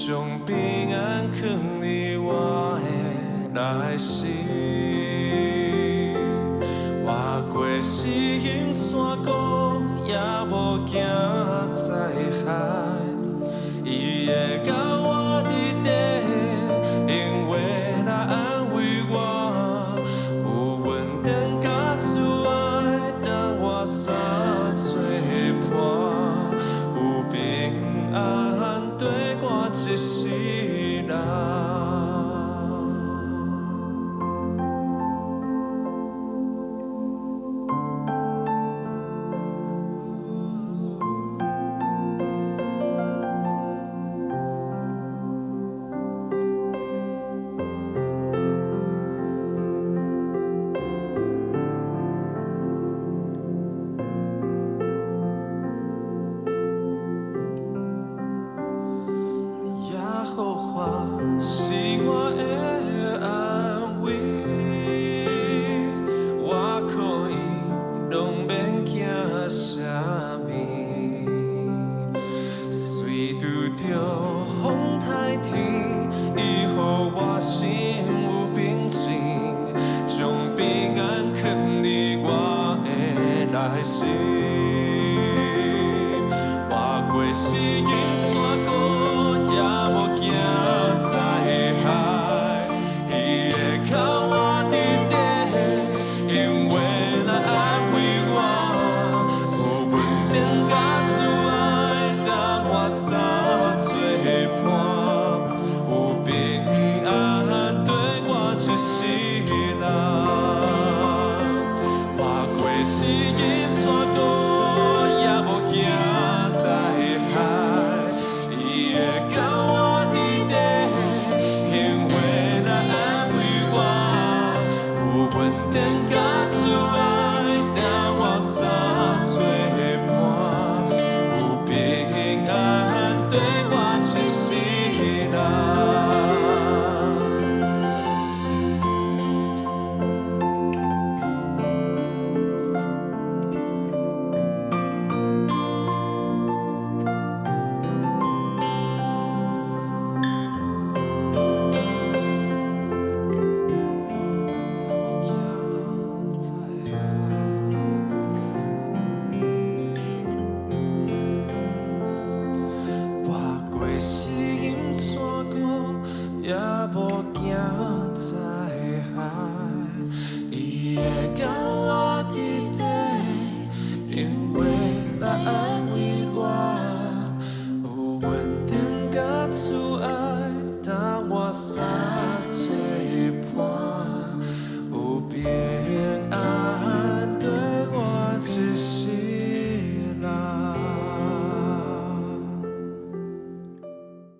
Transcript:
將平安囥佇我的內心。活過死蔭山谷，也無驚災害。伊會佮我佇底，用話來安慰我，有恩典佮慈愛，當我三做伴，有平安綴我一世人。耶和華是我的安慰，我可以攏免驚啥物。雖拄著風颱天，伊予我心有平靜，將平安囥佇我的內心。活過死蔭山谷，也無驚災害。伊會佮我佇底，用話來安慰我，有恩典佮慈愛，當我三做伴，有平安綴我一世人。活過死蔭山谷，也無驚災害。伊會佮我佇底，用話來安慰我，有恩典佮慈愛，當我三做伴，有平安綴我一世人。也無驚災害。活過死蔭山谷，也無驚